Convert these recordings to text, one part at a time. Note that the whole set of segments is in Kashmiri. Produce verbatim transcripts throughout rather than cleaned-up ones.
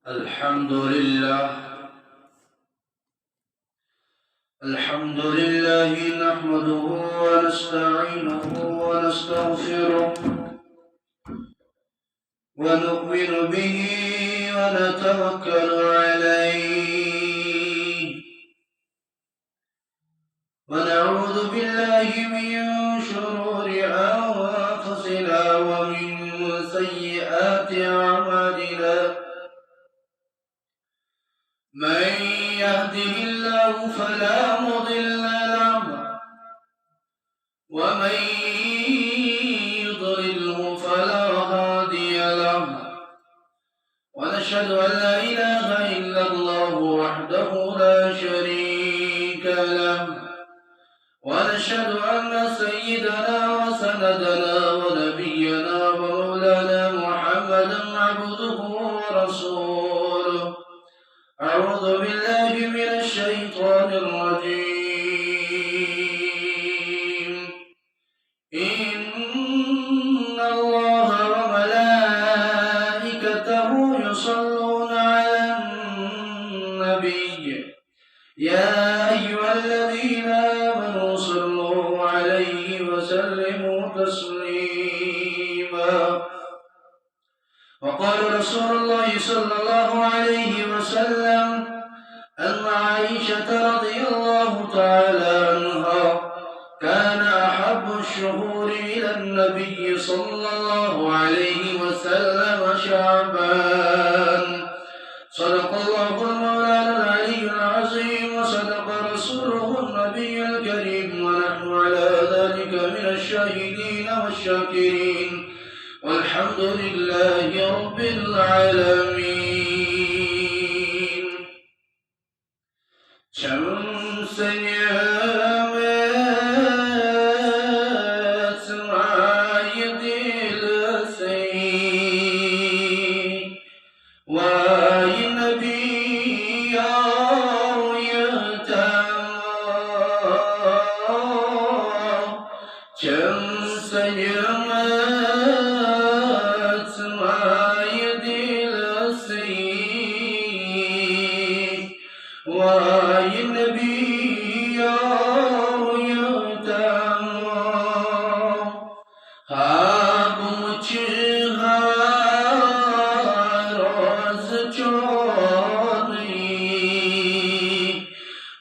الحمد لله. الحمد لله نحمده ونستعينه ونستغفره ونؤمن به ونتوكل عليه ونعوذ بالله من شرور أنفسنا ومن سيئات أعمالنا. من يهده الله فلا مضل له ومن يضلله فلا هادي له. ونشهد أن لا إله إلا الله وحده لا شريك له. ونشهد أن سيدنا وسندنا ونبينا ومولانا محمدا عبده ورسوله. أعوذ بالله من الشيطان الرجيم. إن الله وملائكته يصلون على النبي. يا أيها الذين آمنوا صلوا عليه وسلموا تسليما. وقال رسول الله صلى الله عليه وسلم أن عائشة رضي الله تعالى عنها كان أحب الشهور إلى النبي صلى الله عليه وسلم شعبان. صدق الله مولانا العلي العظيم وصدق رسوله النبي الكريم ونحن على ذلك من الشاهدين والشاكرين. والحمد لله رب العالمين. شمس يوم اسماعيل سي وين بيار يتمو. Çem sayılmaz mayı dilsi. Vay Nebi yar yutama. Ha bu çiha roz çoni.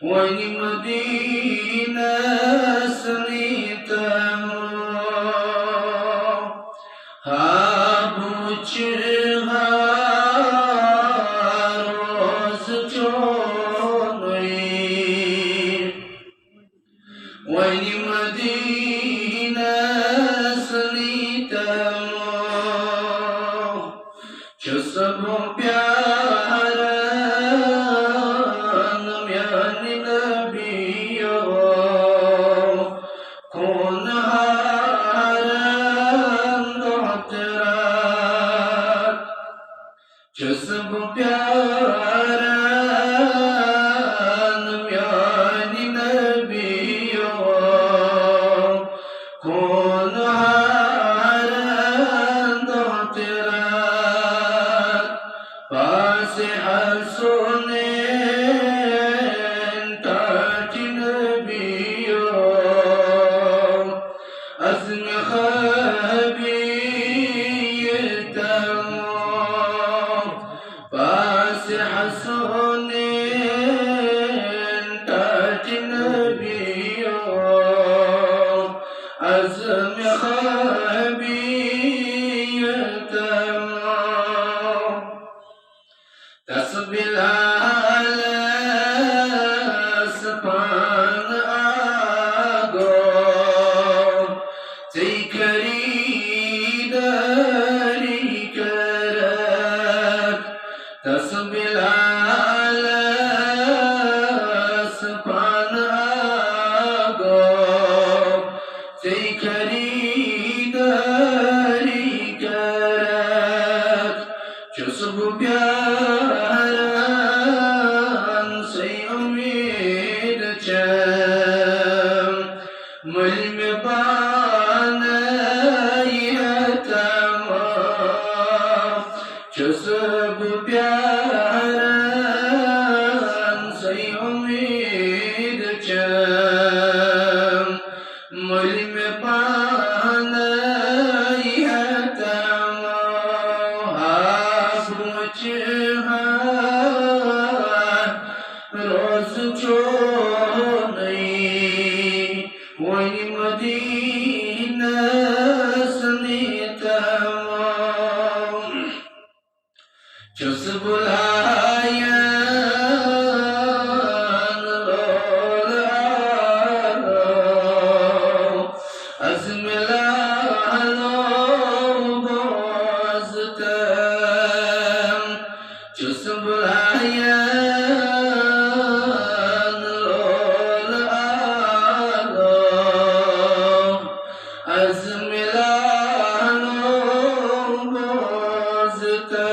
Vay Medine sınitama. Ha bu çiha roz çoni. Vay Medine sınitama. Çısbu pyaran yani Nebi yo. Kun haran dohtrat. Çısbu pyaran yani Nebi yo. Kun haran dohtrat. Pasiha sunen tatin biyo. Azmi khabi yitamo. Pasiha sunen tatin biyo. Azmi khabi yitamo. Tasbil ala span ago. Zikri dari karat. Tasbil ala span ago. Zikri dari karat. Çısbu pyaran say umid çam. Mul me bana yatama. Çısbu pyaran چہار روز چونٕے وۄنۍ مدینس نیتم۔ چھُس بُلاین لول آلو، از مِلالو بوزتم۔ چھُس بُلاین لول آلو، از مِلالو بوزتم۔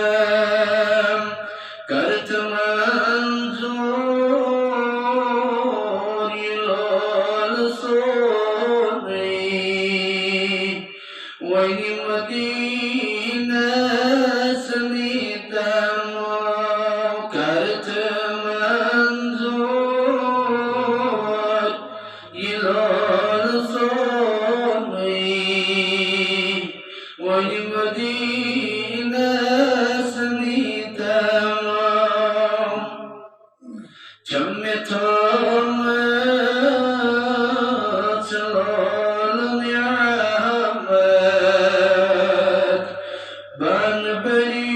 کرتم منظور یہِ لول سونُے، وۄنۍ مدینس نیتم۔ کرتم منظور یہِ لول سونُے، وۄنۍ مدینس نیتم۔ چھم مےٚ تھٲومٕژ لول نعمت، بان بری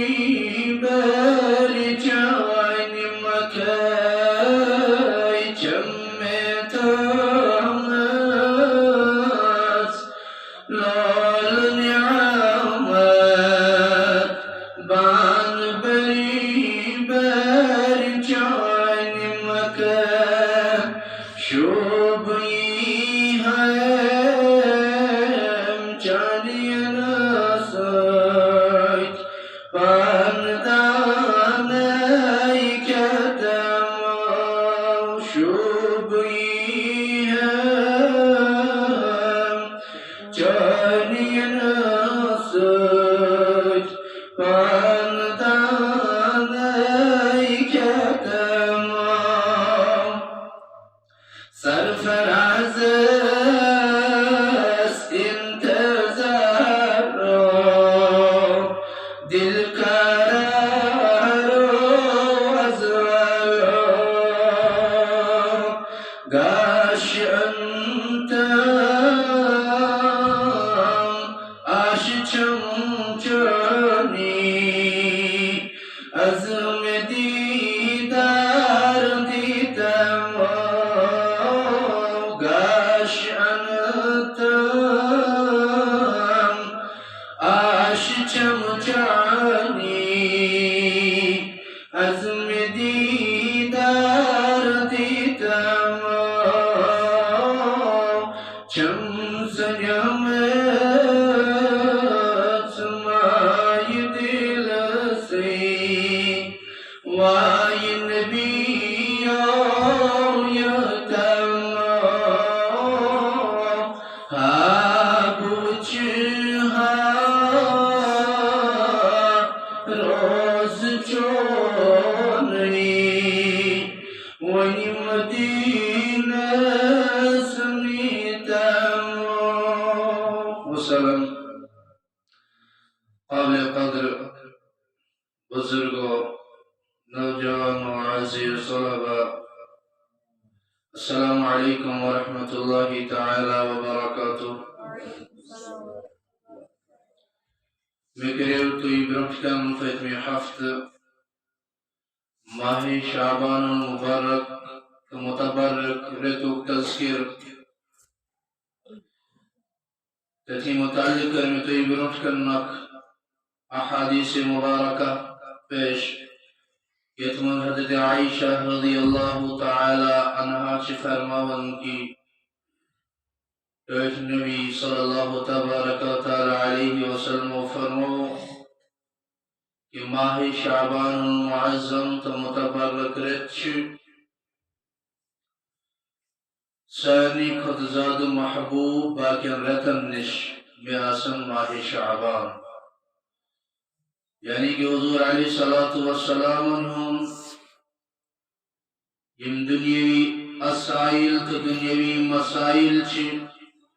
بری چانہِ مکھے۔ چھم مےٚ تھٲومٕژ لول نعمت، بان بری بری چانہِ مکھے۔ شوبہٕ یی ہم چانہِ یِنہٕ سۭتۍ، پان دانے کھٮ۪تم۔ شوبہٕ یی ہم چانہِ یِنہٕ سۭتۍ، پان دانے کھٮ۪تم۔ سرفرازس انتظارو، دل قرارو، از ولو گاش انتم، آش چھم چونی، از مےٚ دیٖدار دیٖتم، گاش انتم، آش چھم چونی، از مےٚ دیٖدار دیٖتم۔ چھم سنیمٕژ مایہِ دِلسٕے، وایہِ نبیو یوتم۔ ہا بہٕ وٕچھِ ہا روز چونٕے، وۄنۍ مدینس نیتم۔ وسلم۔ قابل قدر بزرگو، نوجوانو، عزیز طلبا، السلام علیکم ورحمۃ اللہ تعالی وبرکاتہ۔ مےٚ کریو تُہۍ برونٛٹھ کَنہِ پٔتمہِ ہفتہٕ ماہِ شعبان المبارک تہٕ متبرک رٮ۪تُک تذکر۔ تٔتھی متعلق کٔر مےٚ تۄہہِ برونٛٹھ کَنہِ اکھ احادیث مبارکہ پیش، یَتھ منٛز حضرت عائشہ رضی اللہ تعالی عنہا چھِ فرماوان کہِ ٹٲٹھۍ نبی صلی اللہ تبارک و تعالی علیہ وسلم فرمو کہِ ماہِ شعبان المعظم تہٕ متبرک رٮ۪تھ چھِ سارنٕے کھۄتہٕ زیادٕ محبوب باقین رٮ۪تن نِش مےٚ آسان ماہِ شعبان۔ یعنی کہِ حضور علیہ الصلوۃ والسلامن ہُنٛد یِم دُنیٲوی اسائل تہٕ دُنیٲوی مسائل چھِ،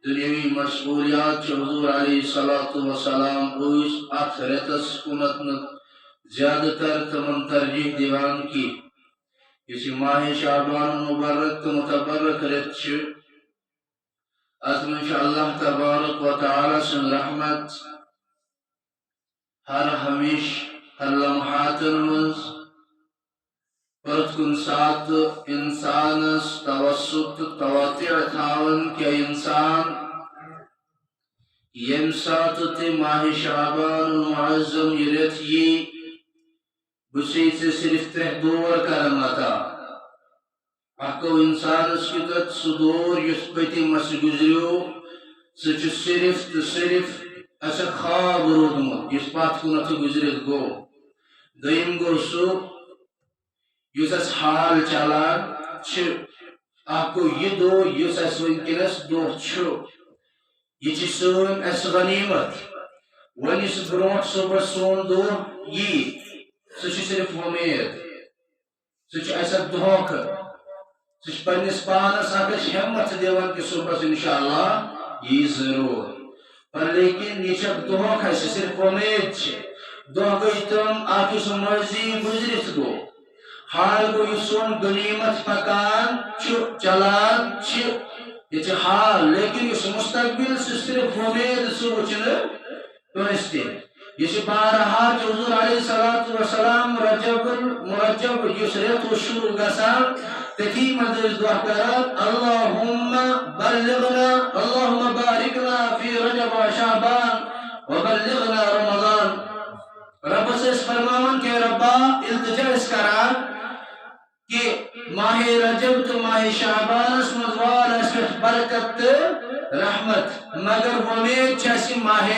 دُنیٲوی مشغولیات چھِ، حضور علیہ الصلوۃ والسلام ٲسۍ اتھ رٮ۪تس کُنتھ نہٕ زیادٕ تر تِمن ترجیح دِوان کہِ یُس یہِ ماہِ شعبان المبارک تہٕ متبرک رٮ۪تھ چھُ، اتھ منٛز چھُ اللہ تبارک و تعالیٰ سٕنٛز رحمت ہر ہمیشہٕ، ہر لمحاتن منٛز، پرٛٮ۪تھ کُنہِ ساتہٕ انسانس توسط تہٕ توقع تھاوان کہِ انسان ییٚمہِ ساتہٕ تہِ ماہِ شعبان المعظم یہِ رٮ۪تھ یی، بہٕ چھُسے ژےٚ صرف ترٛےٚ دور کران عطا۔ اکھ گوٚو انسانس کیُتھ سُہ دور یُس پٔتِم اسہِ گُزریو، سُہ چھُ صرف تہٕ صرف اسہِ خواب روٗدمُت یُس پتھ کُنتھ گُزرِتھ گوٚو۔ دوٚیِم گوٚو سُہ یُس اسہِ حال چلان چھِ۔ اکھ گوٚو یہِ دور یُس اسہِ وٕنکیٚنس دور چھُ، یہِ چھِ سٲنۍ اسہِ غنیمت۔ وۄنۍ یُس برونٛٹھ صُبحس سون دور یی، سُہ چھُ صرف وۄمید۔ سُہ چھُ اسہِ اکھ دھوکہٕ۔ سُہ چھُ پننِس پانس اکھ اسہِ ہمت دِوان کہِ صُبحس انشاءاللہ یی ضروٗر۔ پر لیکن یہِ چھِ اکھ دھوکہٕ، اسہِ صرف وۄمید چھِ۔ دۄہ گٔے تِم، اکھ یُس ماضی گُزرِتھ گوٚو۔ حال گوٚو یُس سون غنیمت پکان چھُ، چلان چھِ، یہِ چھِ حال، لیکن یُس مستقبل چھُ صرف وۄمید، سُہ وٕچھنہٕ کٲنٛسہِ تہِ۔ یہِ چھُ بارہا کہِ حضور علیہ الصلوۃ والسلام رجب المرجب یُس رٮ۪تھ اوس شروع گژھان، تٔتھی منٛز ٲسۍ دعا کران، اللہم بلغنا، اللہم بارکنا فی رجب و شعبان و بلغنا رمضان۔ ربس ٲسۍ فرماوان، کہ ربا، التجا ٲسۍ کران، کہ ماہِ رجب تہٕ ماہِ شعبانس منٛز وال اسہِ پٮ۪ٹھ برکت تہٕ رحمت، مگر وۄمید چھِ اسہِ ماہِ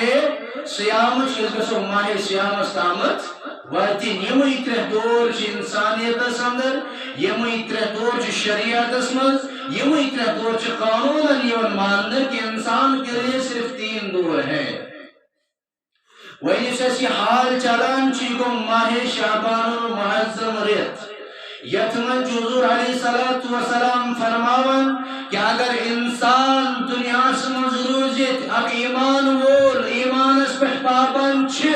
صیامٕچ، أسۍ گژھو ماہِ صیامس تامتھ واتٕنۍ۔ یِمٕے ترٛےٚ دور چھِ انسانیتس اندر، یِمٕے ترٛےٚ دور چھِ شریعتس منٛز، یِمٕے ترٛےٚ دور چھِ قانوٗنن یِوان ماننہٕ کہ انسان کرِ صرف تین دور ہیں۔ وۄنۍ یُس اَسہِ یہِ حال چلان چھُ، یہِ گوٚو ماہِ شعبان المعظم رٮ۪تھ، یَتھ منٛز چھُ حضور علیہ الصلوۃ والسلام فرماوان کہ اگر انسان دُنیاہَس منٛز روٗزِتھ اکھ ایمان وول، ایمانَس پٮ۪ٹھ پابند چھِ،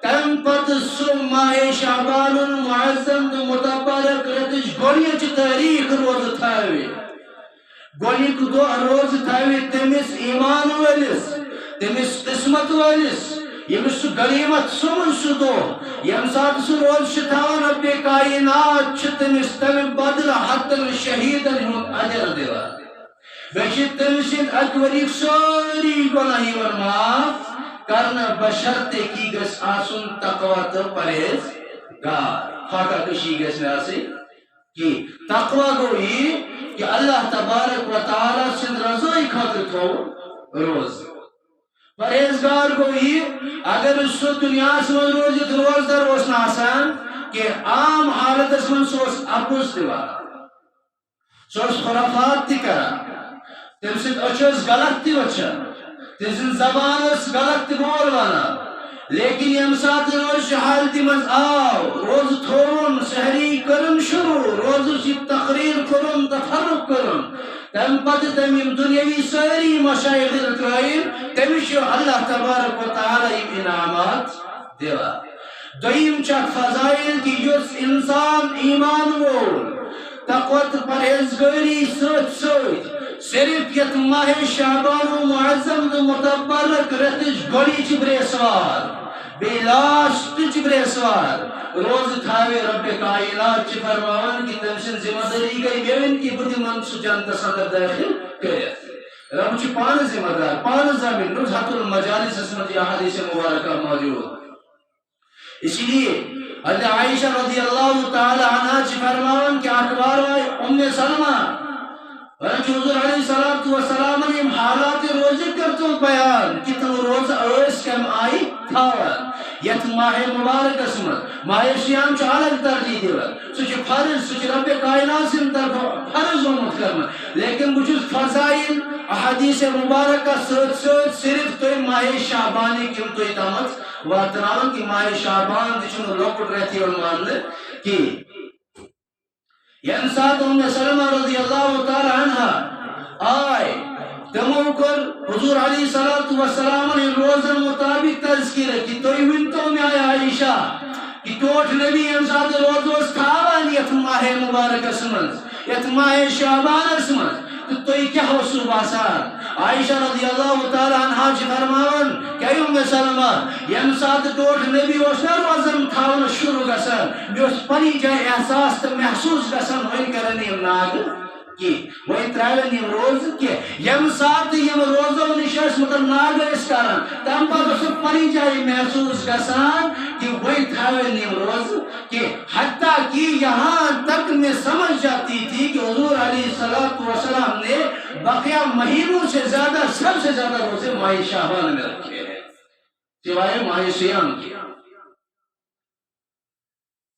تَمہِ پتہٕ سُہ ماہِ شعبان المعظم تہٕ متبرک رٮ۪تٕچ گۄڈٕنِچ تٲریٖخ روزٕ تھاوِ۔ گۄڈٕنیُک دۄہ روزٕ تھاوِ تٔمِس ایمان وٲلِس، تٔمِس قسمت وٲلِس، ییٚمِس سُہ غنیمت سومُت سُہ دۄہ، ییٚمہِ ساتہٕ سُہ روزٕ چھُ تھاوان، ربِ کائنات چھُ تٔمِس تَمہِ بدلہٕ ہَتَن شہیٖدَن ہُنٛد اجر دِوان۔ بیٚیہِ چھِ تٔمۍ سٕنٛدۍ اَکہِ ؤریِکۍ سٲری گۄناہ یِوان معاف کرنہٕ، بشرطیکہِ گژھِ آسُن تقوی تہٕ پرہیزگار۔ فاقہ کشی گژھِ نہٕ آسٕنۍ کینٛہہ۔ تقوی گوٚو یہِ کہ اللہ تبارک و تعالیٰ سٕنٛدِ رضٲیی خٲطرٕ تھوٚو روزٕ۔ پرہیزگار گوٚو یہِ، اگر سُہ دُنیاہَس منٛز روٗزِتھ روزدار اوس نہٕ آسان کینٛہہ، عام حالتس منٛز سُہ اوس اَپُز تہِ وَنان، سُہ اوس خرافات تہِ کران، تٔمۍ سٕنٛدۍ أچھ ٲس غلط تہِ وٕچھان، تٔمۍ سٕنٛز زبان ٲس غلط تہِ بول وَنان۔ لیکن ییٚمہِ ساتہٕ روزٕ چہِ حالتہِ منٛز آو، روزٕ تھووُن، سحری کٔرٕن شروع، روزٕچ یہِ تقریر کٔرٕن، تفرق کٔرٕن، تَمہِ پتہٕ تٔمۍ یِم دُنیاوی سٲری مشاغل ترٲوِن، تٔمِس چھُ اللہ تبارک و تعالیٰ یِم انعامات دِوان۔ دوٚیِم چھِ اَتھ فضائل کہِ یُس انسان ایمان وول، تقوی تہٕ پرہیزگٲری سۭتۍ سۭتۍ صرف یَتھ ماہِ شعبان المعظم تہٕ متبرک رٮ۪تٕچ گۄڈٕنِچ برٛیسوار، بیٚیہِ لاسٹٕچ برٛیسوار روزٕ تھاوِ، ربِ کائنات چھِ فرماوان کہِ تٔمۍ سٕنٛز ذمہ دٲری گٔے میٲنۍ کہِ بہٕ دِمن سُہ جنتس اندر دٲخل کٔرِتھ۔ رب چھُ پانہٕ ذمہ دار، پانہٕ ضامن۔ نزہت المجالسس منٛز یہِ حدیث مبارکہ موجود۔ اسی لیے حضرت عائشہ رضی اللہ تعالی عنہا چھِ فرماوان کہ اکھ بار آیہِ ام سلمہ، وَنان چھُ حضور علیہ الصلوۃ والسلامن یِم حالات روزٕ کٔرۍتو بیان کہ تِم روزٕ ٲسۍ کَمہِ آیہِ تھاوان۔ یَتھ ماہِ مبارکس منٛز ماہِ صیام چھُ الگ ترجیح دِوان، سُہ چھُ فرض، سُہ چھُ ربِ کائنات سٕنٛدِ طرفہٕ فرض آمُت کرنہٕ۔ لیکن بہٕ چھُس فضائل احادیث مبارکہ سۭتۍ سۭتۍ صرف تۄہہِ ماہِ شعبانٕکۍ یِم تۄہہِ تامَتھ واتناوان کہ ماہِ شعبان تہِ چھُنہٕ لۄکُٹ رٮ۪تھ یِوان ماننہٕ کینٛہہ۔ ییٚمہِ ساتہٕ ام سلمہ رضی اللہ تعالی عنہا آے، تِمو کوٚر حضور علیہ الصلوۃ والسلامن ہٕنٛدۍ روزن مطابق تذکرہ کہ تُہۍ ؤنۍ تو مےٚ، اے عائشہ، یہِ ٹوٹھ نبی ییٚمہِ ساتہٕ روزٕ اوس تھاوان یتھ ماہِ مبارکس منٛز، یتھ ماہِ شعبانس منٛز، تہٕ تُہۍ کیٛاہ اوسوٕ باسان؟ عائشہ رضی اللہ تعالیٰ عنہا چھِ فرماوان، کہ ام سلمہ، ییٚمہِ ساتہٕ ٹوٹھ نبی اوس نہ روزن تھاونس شروع گژھان، مےٚ اوس پننہِ جایہِ احساس تہٕ محسوس گژھان، وۄنۍ کرن یِم ناگہٕ کینٛہہ، وۄنۍ ترٛاوَن یِم روزٕ کینٛہہ۔ ییٚمہِ ساتہٕ یِم روزو نِش ٲسۍ مطلب ناگہٕ ٲسۍ کران، تَمہِ پتہٕ اوس سُہ پننہِ جایہِ محسوس گژھان کہ وۄنۍ تھاوَن یِم روزٕ کینٛہہ۔ حتیٰ کہ یہاں تک میں سمجھ جاتی تھی کہ حضور علیہ الصلوۃ والسلام نے بقیہ مہینوں سے زیادہ، سب سے زیادہ روزے ماہ شعبان میں رکھے ہیں، سوائے ماہ صیام کے۔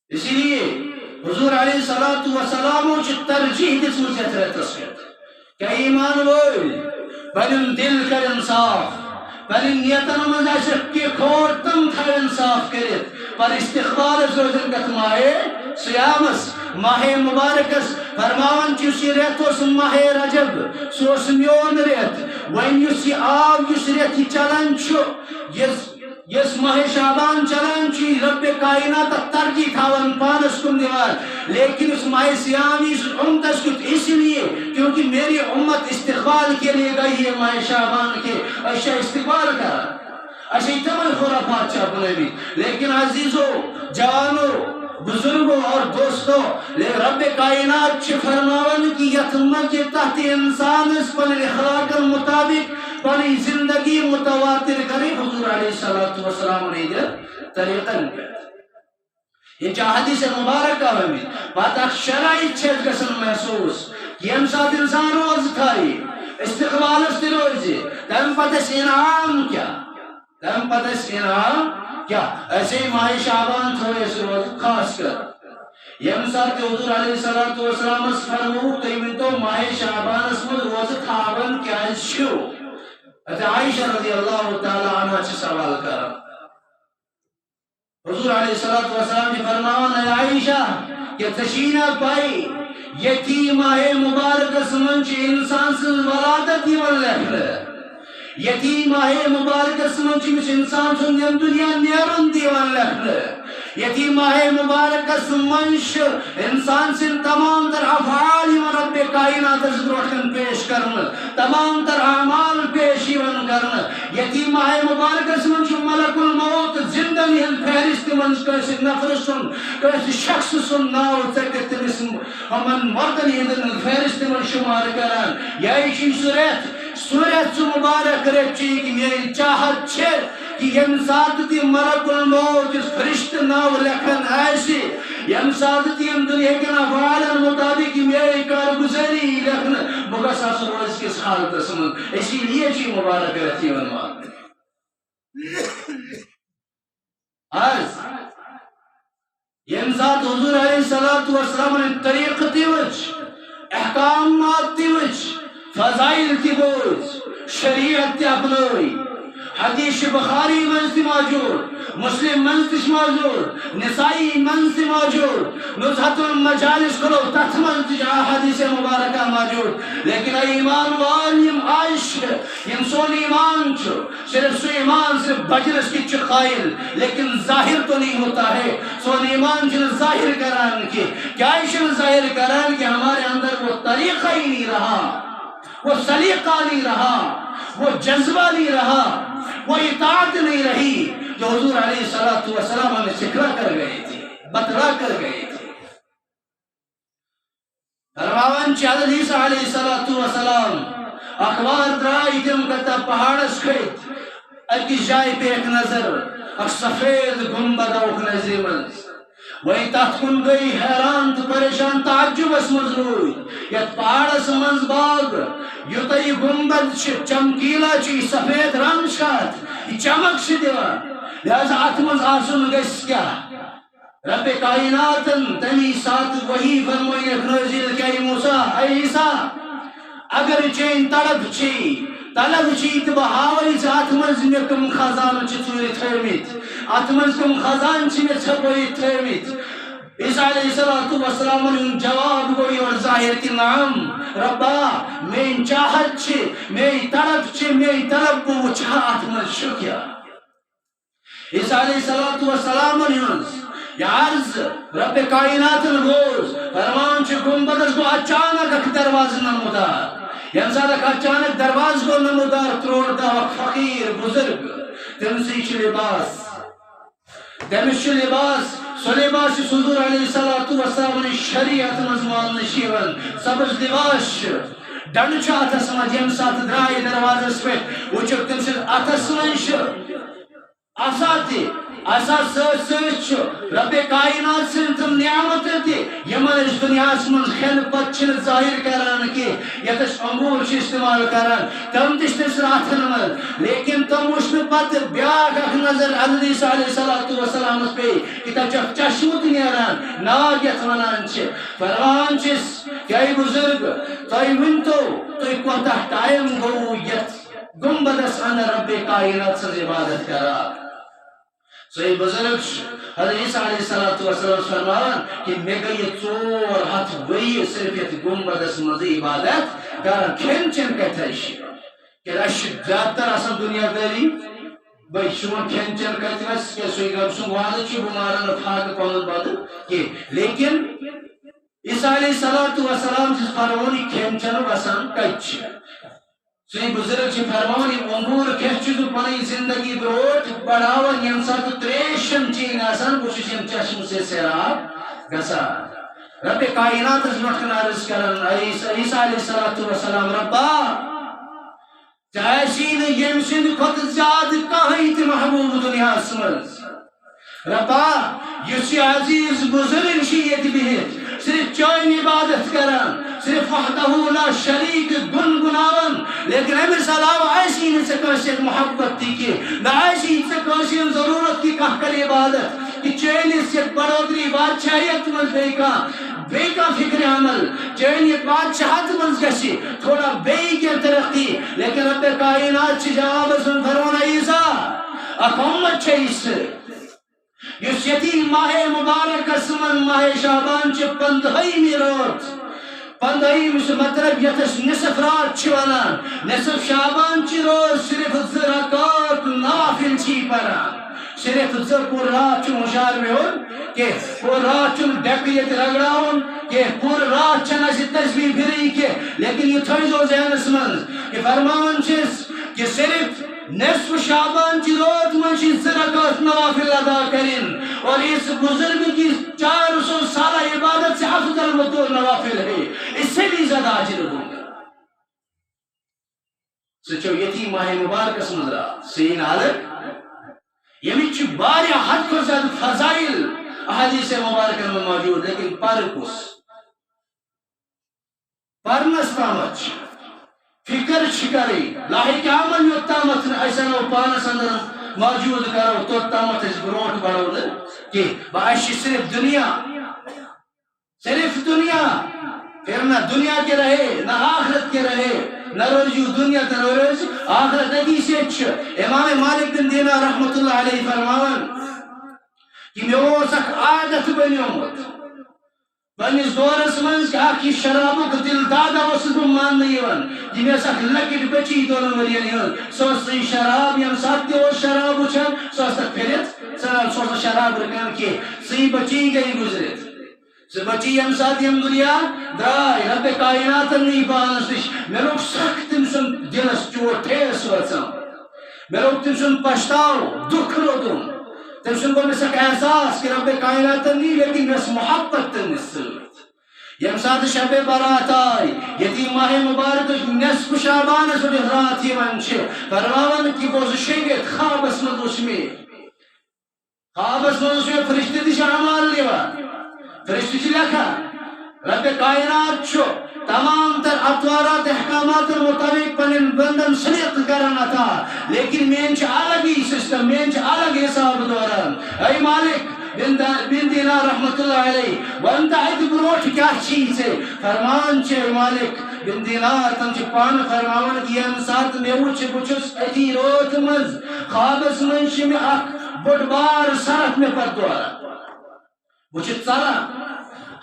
اسی لیے حضور علیہ الصلوۃ والسلام چھِ ترجیح دِژمٕژ یَتھ رٮ۪تَس پٮ۪ٹھ۔ کیٛاہ ایمان وٲلۍ، پنُن دِل کَرن صاف، پنٕنۍ نیتن منٛز آسٮ۪کھ کینٛہہ کھوٹ، تِم تھاوَن صاف کٔرِتھ، پر استقبالس روزن کتھ ماہِ صیامس، ماہِ مبارکس۔ فرماوان چھِ، یُس یہِ رٮ۪تھ اوس ماہِ رجب، سُہ اوس میون رٮ۪تھ۔ وۄنۍ یُس یہِ آو، یُس رٮ۪تھ یہِ چلان چھُ، یُس یُس ماہِ شعبان چلان چھُ، یہِ رب کائنات ترجیح تھاوان پانس کُن دِوان، لیکن یُس ماہِ صیام یُس اُمتس کیُتھ، اسی لیے کیونکہ میری امت استقبال کے لیے گئی ہے ماہِ شعبان کے، أسۍ چھِ استقبال کران، اَسہِ چھِ تِمن خرافات چھِ اپنٲومٕتۍ۔ لیکن عزیزو، جوانو، بزرگو اور دوستو، لے رب کائنات چھِ فرماوان کہ یتھ منٛز یہِ تتھ انسانس پنٕنۍ اخلاقن مطابق پنٕنۍ زندگی متواتر کرے حضور علیہ الصلوۃ والسلام ہٕنٛدٮ۪ن طریقن پٮ۪ٹھ۔ یہِ چھِ حدیث مبارکہ آمٕتۍ۔ پتہٕ اکھ شرائط چھِ اَسہِ گژھان محسوس، ییٚمہِ ساتہٕ انسان روزٕ تھایہِ، استقبالس تہِ روزِ، تمہِ پتہٕ اَسہِ انعام کیٛاہ؟ تمہِ پتہٕ اَسہِ انعام کیٛاہ؟ اَسے ماہِ شعبان تھٲو اَسہِ روزٕ خاص کر۔ ییٚمہِ ساتہٕ تہِ حضور علیہ الصلوۃ والسلامس فرمووُکھ، تُہۍ ؤنۍتو ماہِ شعبانس منٛز روزٕ تھاوان کیٛازِ چھِو؟ حضرت عائشہ رضی اللہ تعالیٰ عنہا چھِ سوال کران۔ حضور علیہ الصلوۃ والسلام چھِ فرماوان، اے عائشہ، کیٛاہ ژےٚ چھِی نا پَے، ییٚتھی ماہِ مبارکس منٛز چھِ انسان سٕنٛز ولادت یِوان لیکھنہٕ؟ ییٚتھی ماہِ مبارکس منٛز چھُ أمِس انسان سُنٛد ییٚمہِ دُنیا نیرُن تہِ یِوان لیکھنہٕ۔ ییٚتھی ماہِ مبارکس منٛز چھُ انسان سٕنٛدۍ تمام تر افعال یِوان رب کائناتس برونٛٹھ کَنہِ پیش کرنہٕ، تمام تر اعمال پیش یِوان کرنہٕ۔ ییٚتھی ماہِ مبارکس منٛز چھُ ملک الموت زندن ہٕنٛز فہرست منٛز کٲنٛسہِ نفرٕ سُنٛد، کٲنٛسہِ شخص سُنٛد ناو ژٔٹِتھ تٔمِس یِمن مردن ہٕنٛدٮ۪ن فہرست منٛز شمار کران۔ یہِ چھُ سُہ رٮ۪تھ، سُہ رٮ۪تھ، سُہ مبارک رٮ۪تھ چھُ یہِ کہِ میٲنۍ چاہت چھِ کہِ ییٚمہِ ساتہٕ تہِ ملک الموت یُس فرشتہٕ ناو لیکھان آسہِ، ییٚمہِ ساتہٕ تہِ یِم دُنیاہکٮ۪ن افعالن مطابق یہِ میٲنۍ کارگُزٲری یی لیکھنہٕ، بہٕ گژھٕ آسُن روزٕ کِس حالتس منٛز۔ اسی لیے چھُ یہِ مبارک رٮ۪تھ یِوان ماننہٕ۔ آز ییٚمہِ ساتہٕ حضور علیہ الصلوۃ والسلامن طریقہٕ تہِ وٕچھ، احکامات تہِ وٕچھ، فضائل تہِ بوٗز، شریعت تہِ اپنٲوۍ۔ حدیث چھِ بخاری منٛز تہِ موجود، مسلم منٛز تہِ چھِ موجود، نسائی منٛز تہِ موجود، نزہت المجالس کھُلو، تتھ منٛز تہِ چھِ احادیث مبارکہ موجود۔ لیکن اے ایمان وٲلۍ، یِم آز چھِ، یِم سون ایمان چھُ، صرف سُہ ایمان صرف بجرس کی چھُ قائل، لیکن ظاہر تو نہیں ہوتا ہے۔ سون ایمان چھُنہٕ ظاہر کران کینٛہہ۔ کیٛازِ چھُنہٕ ظاہر کران؟ کہ ہمارے اندر وہ طریقہ ہی نہیں رہا، وہ سلیقہ نہیں رہا، وہ جذبہ نہیں رہا، وہ اطاعت نہیں رہی جو حضور علیہ الصلوۃ والسلام ہمیں سکھلا کر گئے تھے، بتلا کر گئے تھے۔ فرماوان چھِ حضرت عیسیٰ علیہ الصلوۃ والسلام، اکھ وار درٛاے تِم کتھ پہاڑس کھٔتۍ، أکِس جایہِ پیٚیَکھ نظر، اکھ سفید گنبد آوُکھ نظرِ منٛز۔ وۄنۍ تتھ کُن گٔے حیران تہٕ پریشان، تعجبس منٛز روٗدۍ۔ یتھ پہاڑس منٛز باغ، یوٗتاہ یہِ گنبد چھِ، چمکیلا چھِ، یہِ سفید رنگ چھُ اتھ، یہِ چمک چھِ دِوان، لہذا اتھ منٛز آسُن گژھِ کیٛاہ؟ رب کائناتن تمی ساتہٕ وحی فرمٲیِکھ نٲزِل، کہ اے موسیٰ، اے عیسیٰ، اگر چٲنۍ طلب چھے، طلب چھے تہٕ بہٕ ہاوَے ژےٚ اتھ منٛز مےٚ کٕم خزانہٕ چھِ ژوٗرِ تھٲومٕتۍ، اتھ منٛز کٕم خزانہٕ چھِ مےٚ ژھپٲوِتھ تھٲومٕتۍ۔ عیسیٰ علیہ الصلوۃ والسلامن ہُنٛد جواب گوٚو یورٕ ظاہر کہ نعم، ربا، میٲنۍ چاہت چھِ، میٲنۍ طلب چھِ، میٲنۍ طلب بہٕ وٕچھٕ ہا اتھ منٛز چھُ کیٛاہ۔ عیسیٰ علیہ الصلوۃ والسلامن ہٕنٛز یہ عرض رب کائناتن بوز، فرمان چھُ، گنبدس گوٚو اچانک اکھ دروازٕ نمودار۔ ییٚمہِ ساتہٕ اکھ اچانک دروازٕ گوٚو نمودار، ترٛوٹ داو اکھ فقیٖر بُزرگ، تٔمۍ سٕے چھُ لباس، تٔمِس چھُ لباس، سُہ لباس یُس حضور علیہ الصلوۃ والسلام شریعت منٛز ماننہٕ چھُ یِوان، سبز لباس چھُ، ڈنڈٕ چھُ اتھس منٛز، ییٚمہِ ساتہٕ درٛاے دروازس پٮ۪ٹھ، وٕچھُکھ تٔمۍ سٕنٛدِس اتھس منٛز چھُ عصا تہِ، عصا سۭتۍ سۭتۍ چھُ رب کائنات سٕنٛدۍ تِم نعمتہٕ تہِ، یِمن أسۍ دُنیاہس منٛز کھٮ۪نہٕ پتہٕ چھِنہٕ ظٲہِر کران کینٛہہ، یتھ أسۍ انگوٗر چھِ استعمال کران، تِم تہِ چھِ تٔمۍ سٕنٛدۍ اتھن منٛز۔ لیکن تِم وٕچھ نہٕ پتہٕ بیٛاکھ اکھ نظر حضرت عیسیٰ علیہ الصلوۃ والسلامس پیٚیہِ، کہِ تتہِ چھُ اکھ چشمہٕ تہِ نیران، ناگ یتھ ونان چھِ۔ فرمان چھِس، کہ اے بُزرگ، تُہۍ ؤنۍتو، تُہۍ کوتاہ ٹایم گوٚوٕ یتھ گنبدس اندر رب کائنات سٕنٛز عبادت کران؟ سُے بُزرگ چھُ حضرت عیسیٰ علیہ الصلوۃ والسلام فرماوان کہ مےٚ گٔیہِ ژور ہتھ ؤری صرف یتھ گنبدس منٛز عبادت کران، کھٮ۪ن چٮ۪ن کتہِ چھِ؟ کیازِ اَسہِ چھِ زیادٕ تر آسان دُنیا دٲری، بھائی سون کھٮ۪ن چٮ۪ن کتہِ آسہِ؟ کیازِ سُے رب سُنٛد وعدٕ چھُ، بہٕ مارٕ نہٕ فاقہٕ پنُن بدٕ کینٛہہ۔ لیکن عیسیٰ علیہ الصلوۃ والسلام چھُ فرماوان، یہِ کھٮ۪ن چٮ۪نُک آسان کتہِ چھِ؟ سُے بُزرگ چھِ فرماوان، یہِ انگوٗر کھٮ۪تھ چھُس بہٕ پنٕنۍ زندگی برونٛٹھ بڑاوان، ییٚمہِ ساتہٕ ترٛیش چھَم چیٚنۍ آسان، بہٕ چھُس ییٚمہِ چشمہٕ سۭتۍ سیراب گژھان۔ رب کائناتس برونٛٹھ کَنہِ عرض کران، عیسیٰ، عیسیٰ علیہ الصلوۃ والسلام، ربا، ژےٚ آسی نہٕ ییٚمہِ سٕنٛدِ کھۄتہٕ زیادٕ کانٛہہ تہِ محبوب دُنیاہَس منٛز۔ ربا، یُس یہِ عزیٖز بُزرگ چھُ ییٚتہِ بِہِتھ، صرف چٲنۍ عبادت کران، صرف وحدہ لا شریک گُنگُناوان، لیکن أمِس علاوٕ آسی نہٕ ژےٚ کٲنٛسہِ سۭتۍ محبت تہِ کینٛہہ، نہ آسی ژےٚ کٲنٛسہِ ہٕنٛز ضروٗرت کہِ کانٛہہ کرِ عبادت، کہِ چٲنِس یَتھ بڑوتری بادشاہیت منٛز بیٚیہِ کانٛہہ، بیٚیہِ کانٛہہ فکرِ عمل، چٲنۍ یَتھ بادشاہت منٛز گژھِ تھوڑا بیٚیہِ کینٛہہ ترقی، لیکن رب کائنات چھِ جوابس منٛز فرماوان، عیسیٰ، اکھ اُمت چھےٚ یہِ سۭتۍ۔ یُس یتھی ماہ مبارکس منٛز ماہ شعبان چہِ پندہٲیمہِ رٲژ، پندہٲیمہِ چھُ مطلب یتھ أسۍ نصف رات چھِ ونان، نصف شعبان چہِ رٲژ صرف زٕ رکعت نوافل چھِ پران، صرف زٕ، پوٗرٕ رات چھُ ہُشار بِہُن کینٛہہ، پوٗرٕ رات چھُنہٕ ڈیکہٕ ییٚتہِ رگڑاوُن کینٛہہ، پوٗرٕ رات چھَنہٕ اَسہِ تسبیح پھِرٕنۍ کینٛہہ، لیکن یہِ تھٲیزیو ذہنس منٛز کہِ فرماوان چھِس کہِ صرف نصف شعبان کی رات منٛز چھِ زٕ رکعت نوافل ادا کرن، اور اس بزرگ کی چار سو سالہ عبادت سے افضل وہ دو نوافل ہے، اس سے بھی زیادہ اجر ہوگا۔ سُہ چھُ یتھی ماہ مبارکس منٛز رات، سین عالم، ییٚمِچ چھِ واریاہ حد کھۄتہٕ زیادٕ فضائل احادیث مبارکن منٛز موجود، لیکن پر کُس؟ پرنس تامتھ چھِ، فکر چھِ کرٕنۍ، لاحق عمل یوٚت تامتھ نہٕ أسۍ اَنو پانس اندر موجود کرو، توٚت تامتھ أسۍ برونٛٹھ بڑو نہٕ کینٛہہ۔ وۄنۍ اَسہِ چھِ صرف دُنیا، صرف دُنیا، پھر نہ دُنیا کے رہے، نہ آخرت کے رہے، نہ روزیو دُنیا تہٕ نہ روزِ آخرت۔ أتی سۭتۍ چھُ امام مالک بن دینار رحمتہ اللہ علیہ فرماوان کہ مےٚ اوس اکھ عادت بنیومُت۔ پننِس دورس منٛز اکھ یہِ شرابُک دل دادہ اوسُس بہٕ ماننہٕ یِوان۔ یہِ مےٚ ٲس اکھ لۄکٕٹ بچی دۄن ؤرین ہٕنٛز۔ سۄ ٲس سُے شراب، ییٚمہِ ساتہٕ تہِ اوس شراب وٕچھان، سۄ ٲس تتھ پھِرِتھ ژلان، سۄ ٲس نہٕ شراب رکان کینٛہہ۔ سُے بچی گٔے گُزرِتھ۔ سُہ بچی ییٚمہِ ساتہٕ یِم دُنیا درٛاے، رب کائناتن نی پانس نِش، مےٚ لوٚگ سخ تٔمۍ سُنٛد دِلس چوٹ، ٹھیس وٲژٕم۔ مےٚ لوٚگ تٔمۍ سُنٛد پچھتاو، دُکھ روٚٹُم۔ تٔمۍ سُنٛد گوٚو مےٚ سخ احساس کہ رب کائناتن نی، لیکن مےٚ ٲس محبت تٔمِس سۭتۍ۔ ییٚمہِ ساتہٕ شب برات آے، ییٚتہِ ماہ مبارکٕچ نصف شعبانس پٮ۪ٹھ یۄس راتھ یِوان چھِ، فرماوان کہ بہٕ اوسُس شیٚنگِتھ، خوابس منٛز وُچھ مےٚ۔ خوابس منٛز چھُ فرشتہٕ تہِ چھِ اعمال نِوان۔ فرشتہٕ چھِ لیکھان۔ رب کائنات چھُ تمام تر اطوارات احکاماتن مطابق پننٮ۪ن بندن سلیقہٕ کران عطا۔ لیکن مین چھُ الگ ہی سسٹم، مین چھُ الگ حساب دوران۔ اے مالک، بن دا-، بن دینار رحمت اللہ علیہ، وَن تہٕ اَتہِ برونٛٹھ کیٛاہ چھی ژےٚ؟ فرمان چھُ، اے مالک، بن دینار، تِم چھِ پانہٕ فرماوان کہِ ییٚمہِ ساتہٕ مےٚ وُچھ، بہٕ چھُس أتی رٲتھ منٛز، خوابس منٛز چھِ مےٚ اکھ بوٚڑ بار سرف مےٚ پتہٕ دوران۔ بہٕ چھُس ژلان۔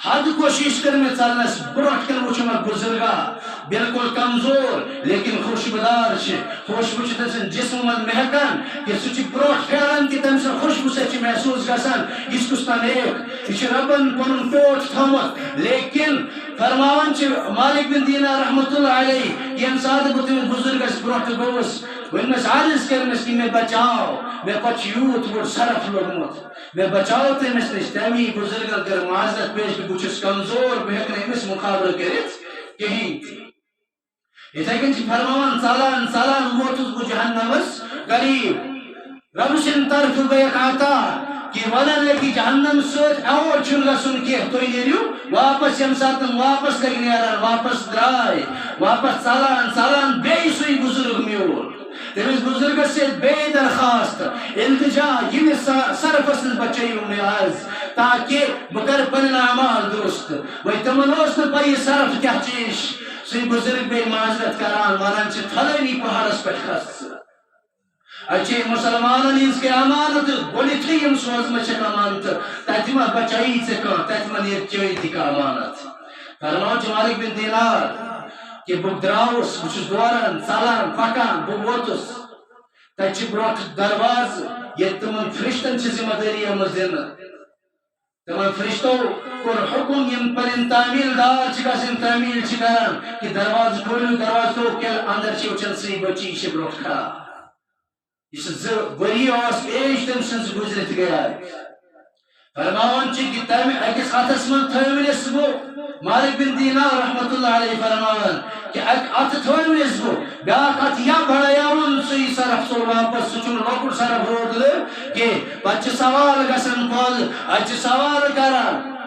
حد کوشش کٔر مےٚ ژلنس برونٛٹھ کَنہِ وُچھُم اکھ بُزرگا، بالکل کمزور، لیکن خوشبودار چھِ۔ خوشبو چھِ تٔمۍ سٕنٛدِ جسمہٕ منٛز مہکان کہِ سُہ چھُ برونٛٹھ پھیران کہِ تٔمۍ سٕنٛدِ خوشبو سۭتۍ چھِ محسوس گژھان، یہِ چھُ کُس تام نیک، یہِ چھُ ربن پنُن ٹوٹھ تھوٚومُت۔ لیکن فرماوان چھِ مالک بن دینار رحمتہ اللہ علیہ، ییٚمہِ ساتہٕ بہٕ تٔمِس بُزرگس برونٛٹھ گوٚوُس، ووٚنمس، عرض کٔرمس کہِ مےٚ بچاو، مےٚ پتہٕ چھُ یوٗت بوٚڑ سرف لوٚگمُت۔ مےٚ بچاو تٔمِس نِش۔ تَمی بُزرگن کٔر معذرت پیش کہِ بہٕ چھُس کمزور، بہٕ ہٮ۪کہٕ نہٕ أمِس مُقابلہٕ کٔرِتھ کِہیٖنۍ تہِ۔ یِتھَے کٔنۍ چھِ فرماوان، ژلان ژلان ووتُس بہٕ جہنمس قریب۔ رب سٕنٛدِ طرفہٕ گٔیَکھ عطا کہِ وَنان لٔگۍ جہنم سۭتۍ، اور چھُنہٕ گژھُن کینٛہہ، تُہۍ نیٖرِو واپس۔ ییٚمہِ ساتہٕ تِم واپس لٔگۍ نیران، واپس درٛاے، واپس ژلان ژلان بیٚیہِ سُے بُزرگ میوٗل۔ تٔمِس بُزرگس سۭتۍ بیٚیہِ درخواست، التجا، ییٚمِس سا-، سرفس نِش بچٲیِو مےٚ آز، تاکہِ بہٕ کرٕ پنٕنۍ اعمال درست۔ وۄنۍ تِمن اوس نہٕ پَیی سرف کیٛاہ چیٖز۔ سُے بُزرگ بیٚیہِ معذرت کران، ونان چھِ، "فلٲنی پہاڑس پٮ۪ٹھ کھس ژٕ۔ اَتہِ چھِ مُسلمانن ہٕنٛز کینٛہہ امانت گۄڈٕنیتھٕے یِم سوزمٕژ چھِ امانت، تتہِ ما بچایی ژےٚ کانٛہہ، تتہِ ما نیرِ چٲنۍ تہِ کانٛہہ امانت؟" فرمان چھُ مالک بن دینار کہِ بہٕ درٛاوُس، بہٕ چھُس دوران، ژلان، پکان، بہٕ ووتُس۔ تتہِ چھِ برونٛٹھ دروازٕ، ییٚتہِ تِمن فرشتن چھِ ذمہ دٲری آمٕژ دِنہٕ۔ تِمن فرشتو کوٚر حکم، یِم پنٕنۍ تعمیل دار چھِ گژھان، تعمیل چھِ کران، کہِ دروازٕ کھوٗلِو، دروازٕ کھوٗلِو، کیٛازِ اندر چھِ وٕچھان سُے بچی، یہِ چھِ برونٛٹھ کھڑا۔ یہِ چھِ زٕ ؤری اوس ایج تٔمۍ سٕنٛز گُزرِتھ گٔیے۔ فرماوان چھِ کہِ تَمہِ أکِس اَتھَس منٛز تھٲوِنَس بہٕ، مالک بن دینار رحمتہ اللہ علیہ فرماوان کہِ اَکہِ اَتھٕ تھٲوِنَس بہٕ، بیٛاکھ اَتھٕ یا بڑایاوُن سُے سرف ژوٚل واپس، سُہ چھُنہٕ لۄکُٹ سرف روٗدمُت کینٛہہ۔ پَتہٕ چھِ سوال گژھان پٲدٕ، اَتہِ چھِ سوال کران۔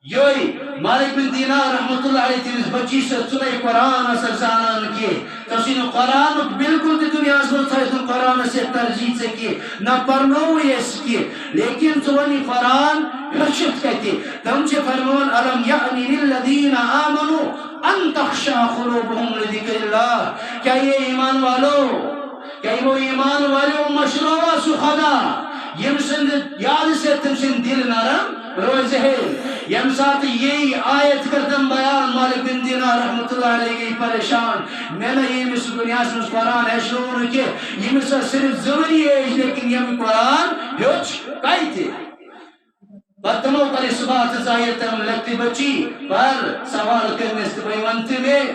یوٚے مالک بن دینار رحمتہ اللہ علیہ تٔمِس بچی سۭتۍ ژٕ نَے قرآن ٲسٕکھ زانان کینٛہہ، ژےٚ اوسُے نہٕ قرآنُک بالکل تہِ دُنیاہَس منٛز تھٲیِتھ نہٕ قرآنَس سۭتۍ ترجیح ژےٚ کینٛہہ، نہ پرنووُے اَسہِ کینٛہہ، لیکن ژٕ وَن یہِ قرآن ہیوٚچھِتھ کَتہِ؟ تِم چھِ فرماوان، "الم یأن للذین آمنوا ان تخشع قلوبہم لذکر اللہ"، کیٛاہ اے ایمان والو، کیا یِمو ایمان والیو مشروع سُہ خدا، ییٚمہِ سٕنٛدِ یادٕ سۭتۍ تٔمۍ سٕنٛدۍ دِل نرم روزِ ہے؟ ییٚمہِ ساتہٕ یی آیت کٔر تٔمۍ بیان، مالک بن دینار رحمتہ اللہ علیہ گٔے پریشان، مےٚ نہ ییٚمِس دُنیاہَس منٛز قرآن ہیٚچھنوو نہٕ کینٛہہ، ییٚمِس ٲس صرف زٕ ؤری ایج، لیکن ییٚمۍ قرآن ہیوٚچھ کَتہِ؟ پتہٕ تِمو کٔر یہِ صُبح تہٕ ظٲہِر تِم لۄکٹہِ بچی، پر سوال کٔرمِس تہٕ وۄنۍ وَن تہٕ مےٚ،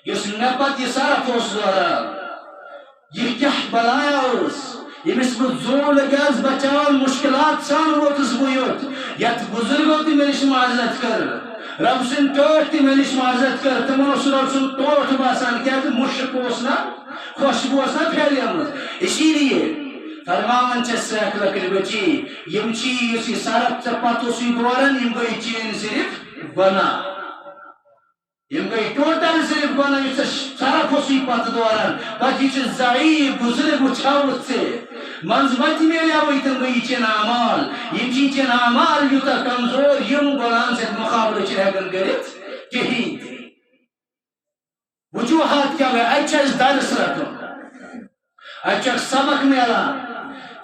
یُس مےٚ پتہٕ یہِ سرف اوس دوران، یہِ کیٛاہ بلایا اوس، ییٚمِس بہٕ زوٗ لٔگیٛاس بچاوان، مُشکِلات سان ووتُس بہٕ یوٚت، یَتھ بُزرگو تہِ مےٚ نِش معذرت کٔر، رب سٕنٛدۍ ٹٲٹھۍ تہِ مےٚ نِش معذرت کٔر، تِمن اوس سُہ رب سُنٛد ٹوٹھ باسان، کیٛازِ مُشک اوس نہ، خوشبو ٲس نہ پھیلیمٕژ۔ اسی لیے فرماوان چھِ سۄ اکھ لۄکٕٹ بچی، یِم چیٖز، یُس یہِ سرف ژےٚ پتہٕ اوسُے دوران، یِم گٔے چٲنۍ صرف گۄناہ۔ یِم گٔے ٹوٹل صرف گۄناہ، یُس ژےٚ سرف اوسُے پتہٕ دوران۔ پتہٕ یہِ چھُ ضعیف بُزرگ وٕچھاوُتھ ژےٚ۔ منٛزٕ وتہِ میلیوٕے تِم گٔے چٲنۍ اعمال۔ یِم چھِ چٲنۍ اعمال یوٗتاہ کمزور، یِم گۄناہن سۭتۍ مُقابلہٕ چھِ ہٮ۪کان کٔرِتھ کِہیٖنۍ تہِ۔ وجوہات کیٛاہ گٔے؟ اَتہِ چھُ اَسہِ درس رَٹُن، اَتہِ چھُ اَسہِ سبق میلان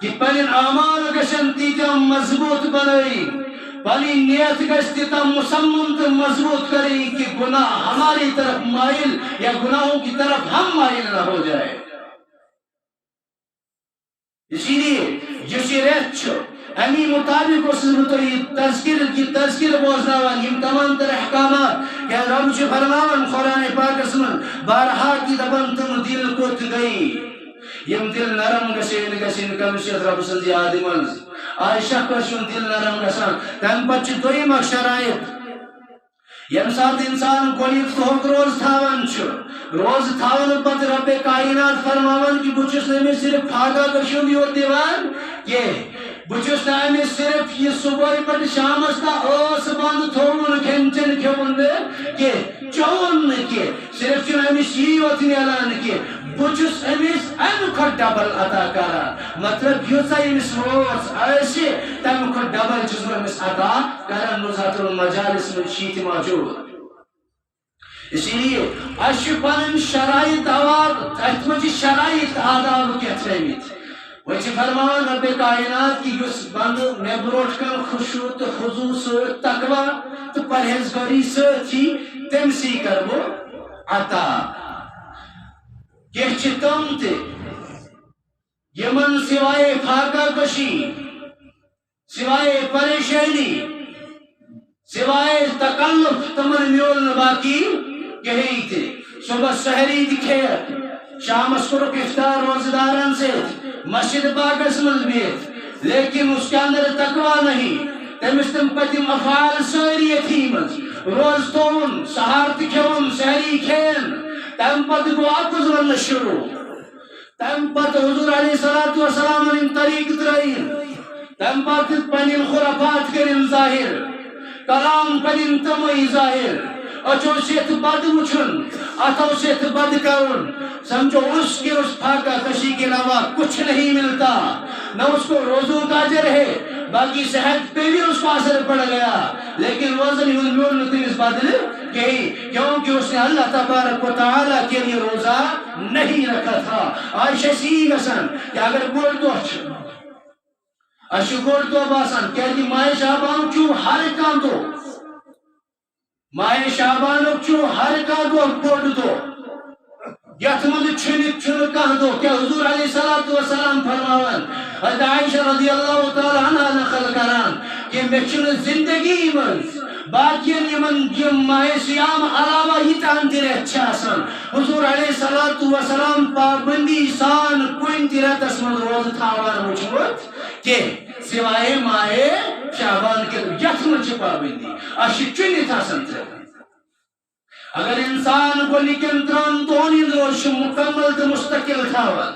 کہِ پنٕنۍ اعمال گژھن تیٖتیٛاہ مضبوٗط بنٲوِنۍ، پنٕنۍ نیت گژھِ تیٖژاہ مصمم تہٕ مضبوٗط کَرٕنۍ کہِ گناہ ہماری طرف مائل یا گناہوں کی طرف ہم مائل نہ ہو جائے۔ اسی لیے یُس یہِ رٮ۪تھ چھُ، اَمی مُطابِق اوسُس بہٕ تۄہہِ یہِ تذکرٕ، یہِ تذکرٕ بوزناوان، یِم تمام تر احکامات، کیٛاہ رب چھُ فرماوان قرآن پاکس منٛز، بارہا کہِ دپان، تِم دِل کوٚت گٔے؟ یِم دِل نرم گژھن، گژھن کٔمِس یَتھ رب سٕنٛز یادِ منٛز؟ عائشہ کٲنٛسہِ ہُنٛد دِل نرم گژھان؟ تَمہِ پتہٕ چھِ دوٚیِم اکھ شرائط، ییٚمہِ ساتہٕ اِنسان گۄڈٕنیُک دۄہُک روزٕ تھاوان چھُ، روزٕ تھاونہٕ پتہٕ رب کائنات فرماوان کہِ بہٕ چھُس نہٕ أمِس صرف فاقہ کشی ہُنٛد یوت دِوان کینٛہہ، بہٕ چھُس نہٕ أمِس صرف یہِ صبحٲے پٮ۪ٹھ شامس تام ٲس بنٛد تھووُن، کھٮ۪ن چٮ۪ن کھیوٚوُن نہٕ کینٛہہ، چوٚوُن نہٕ کینٛہہ، صرف چھُنہٕ أمِس یی یوت میلان کینٛہہ، بہٕ چھُس أمِس اَمہِ کھۄتہٕ ڈبل عطا کران۔ مطلب، ییٖژاہ أمِس وٲنٛس آسہِ، تَمہِ کھۄتہٕ ڈبل چھُس بہٕ أمِس عطا کران۔ مزاحت المجالس منٛز چھِ یہِ تہِ موجود۔ اسی لیے اَسہِ چھِ پنٕنۍ شرائط آداب، اَتھ منٛز چھِ شرائط آداب کینٛہہ تھٲومٕتۍ۔ وۄنۍ چھِ فرمان رب کائنات کہِ یُس بندٕ مےٚ برونٛٹھ کَنہِ خشوع تہٕ خضوع سۭتۍ، تقوی تہٕ پرہیزگٲری سۭتۍ یی، تٔمۍ سٕے کَرٕ بہٕ عطا۔ کینٛہہ چھِ تِم تہِ یِمن سوائے فاقہ کشی، سوائے پریشانی، سوائے تکلف تِمن میول نہٕ باقی کِہیٖنۍ تہِ۔ صبحس سحری تہِ کھیٚیَکھ، شامس کوٚرُکھ افطار روزٕ دارن سۭتۍ، مسجد پاکس منٛز بِہِتھ، لیکن اس کے اندر تقوی نہیں۔ تٔمِس تِم پٔتِم افعال سٲری أتھی منٛز، روزٕ تھووُن، سحر تہِ کھیوٚوُن، سحری کھیٚیَن، تَمہِ پتہٕ گوٚو اَپُز وَننہٕ شروع۔ تَمہِ پتہٕ حضور علیہ الصلوۃ والسلامن یِم طریٖقہٕ ترٲیِن، تَمہِ پتہٕ پنٕنۍ خرافات کٔرِن ظٲہِر، کلام کٔرِن تِمٕے ظٲہِر۔ أچھو سۭتۍ بد وٕچھُن، اَتھو سۭتۍ بد کرُن، سمجھو اس کے اس فاقہ کشی کے علاوہ کچھ نہیں ملتا، نہ اس کو روزوں کا اجر ہے، باقی صحت پہ بھی اس کو اثر پڑ گیا، لیکن روزن ہُنٛد میول نہٕ تٔمِس بدلہٕ کِہیٖنۍ، کیونکہ اس نے اللہ تبارک و تعالیٰ کے لیے روزہ نہیں رکھا تھا۔ آز چھِ اَسہِ یی گژھان کہِ اگر بوٚڑ دۄہ چھُ، اَسہِ چھُ بوٚڑ دۄہ باسان، کیٛازِ ماہِ شعبان چھُ ہر کانٛہہ دۄہ، ماہِ شعبانُک چھُ ہر کانٛہہ دۄہ بوٚڑ دۄہ، یَتھ منٛز چھُنہٕ، چھُنہٕ کانٛہہ دۄہ۔ کیٛاہ حضور علیہ الصلوۃ والسلام فرماوان، حضرت عائشہ رضی اللہ تعالیٰ عنہا نقل کران، کہِ مےٚ چھُنہٕ زندگی منٛز باقین یِمن، یِم ماہِ صیام علاوہ ییٖتہن تہِ رٮ۪تھ چھِ آسان، حضور علیہ الصلوۃ والسلام پابندی سان کُنہِ تہِ رٮ۪تس منٛز روزٕ تھاوان وٕچھمُت کینٛہہ، سوائے ماہِ شعبان کے، یتھ منٛز چھِ پابندی۔ اَسہِ چھِ چُنِتھ آسان تھٲومٕتۍ۔ اگر انسان گۄڈنِکٮ۪ن ترٛٮ۪ن دۄہن ہٕنٛز روزٕ چھُ مکمل تہٕ مستقل تھاوان،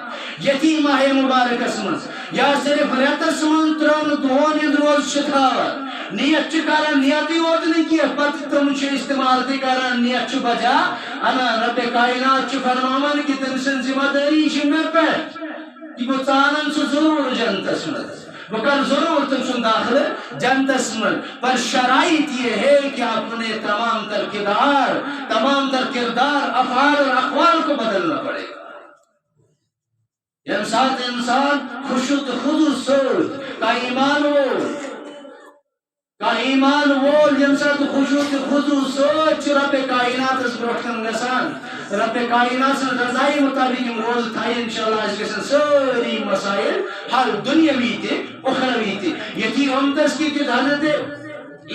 یتھی ماہِ مبارکس منٛز یا صرف رٮ۪تس منٛز ترٛٮ۪ن دۄہن ہٕنٛز روزٕ چھُ تھاوان، نیت چھُ کران، نیتٕے یوت نہٕ کینٛہہ، پتہٕ تِم چھِ استعمال تہِ کران، نیت چھُ بجا انان۔ رب کائنات چھُ فرماوان کہِ تٔمۍ سٕنٛز ذمہ دٲری چھِ مےٚ پٮ۪ٹھ، کہِ بہٕ ژانن سُہ ضروٗر جنتس منٛز، بہٕ کرٕ ضروٗر تٔمۍ سُنٛد داخلہٕ جنتس منٛز، پر شرائط یہ ہے کہ اپنے تمام تر کردار، تمام تر کردار، افعال اور اقوال کو بدلنا پڑے گا۔ ییٚمہِ ساتہٕ انسان خشوع تہٕ خضوع سۭتۍ کانٛہہ ایمان وول، کانٛہہ ایمان وول ییٚمہِ ساتہٕ خشوع تہٕ خضوع سۭتۍ چھُ رب کائناتس برونٛٹھ کُن گژھان، رب کائنات سٕنٛز رضایہِ مطابق یِم روزٕ تھایہِ، انشاءاللہ اَسہِ گژھن سٲری مسائل حل، دنیاوی تہِ، اخروی تہِ۔ ییٚتھی اُمتس کہِ کیُتھ حضرت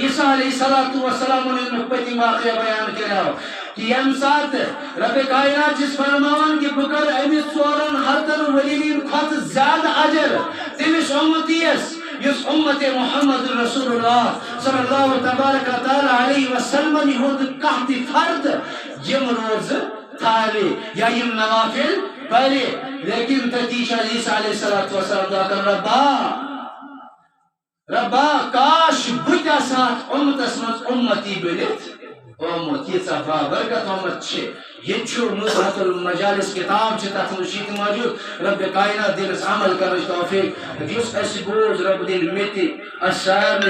عیسیٰ علیہ الصلوۃ والسلام ییٚمیُک پٔتِم واقعہ بیان کریو، کہ ییٚمہِ ساتہٕ رب کائنات چھُس فرماوان کہ بہٕ کرٕ أمِس ژورن ہتن ؤرین کھۄتہٕ زیادٕ اجر تٔمِس اُمتی یس، یُس اُمت محمد رسول اللہ صلی اللہ تبارک و تعالیٰ علیہ وسلم ہُنٛد کانٛہہ تہِ فرد یِم روزٕ تھاوِ یا یِم نوافل پرِ۔ لیکن تٔتی چھُ عیسیٰ علیہ الصلوۃ والسلام دعا کران، ربا، ربا، کاش بہٕ تہِ آسہٕ ہا اَتھ اُمتس منٛز اُمتی بٔنِتھ آمُت۔ ییٖژاہ بابرکت اُمت چھِ۔ ییٚتہِ چھُ نزہت المجالس کتاب چھِ، تَتھ منٛز چھِ یہِ تہِ موجود۔ رب کائنات دِنَس عمل کرنٕچ توفیق۔ یُس اَسہِ بوز، رب دِن مےٚ تہِ، اَسہِ سارنٕے۔